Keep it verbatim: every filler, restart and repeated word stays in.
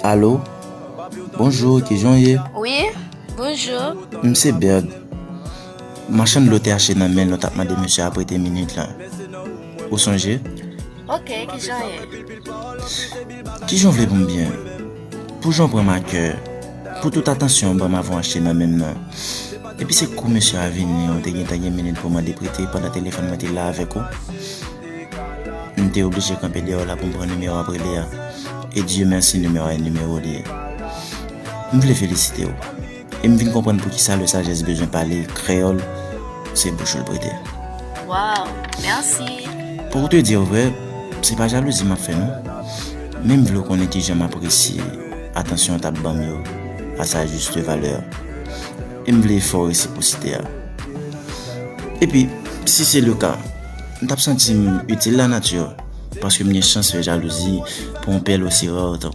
Alo? Bonjou, kijan w ye? Wi, bonjou. M se Berd. Machann dlo te achte nan men l, nou t ap mande mesye a prete minit la. Ou sonje? Ok, kijan w ye? Kijan w vle pou m byen? Pou jan w pran m a kè, pou tout atansyon w ban m avan w achte nan men m nan. Epi se kou mesye a vini, ou te gentan gen minit pou w mande prete pandan telefòn mwen te la avèk ou. M te oblije kanpe deyò la pou m pran nimewo w ap rele a. E Dye mèsi, nimewo a e nimewo w li ye. M vle felisite w. E m vin konprann poukisa Lesajès bezwen pale kreyòl, se bouch ou l prete. Waw, mèsi. Pou te di w vrè, se pa jalouzi m ap fè non. Men m vle w konnen kijan m apresye atansyon w t ap ban m yo a sa juste valeur. E m vle efò w resipwosite a. Epi, si se le ka, m t ap santi m itil lanati, paske m gen chans fè jalouzi pou yon pèl osi rare tankou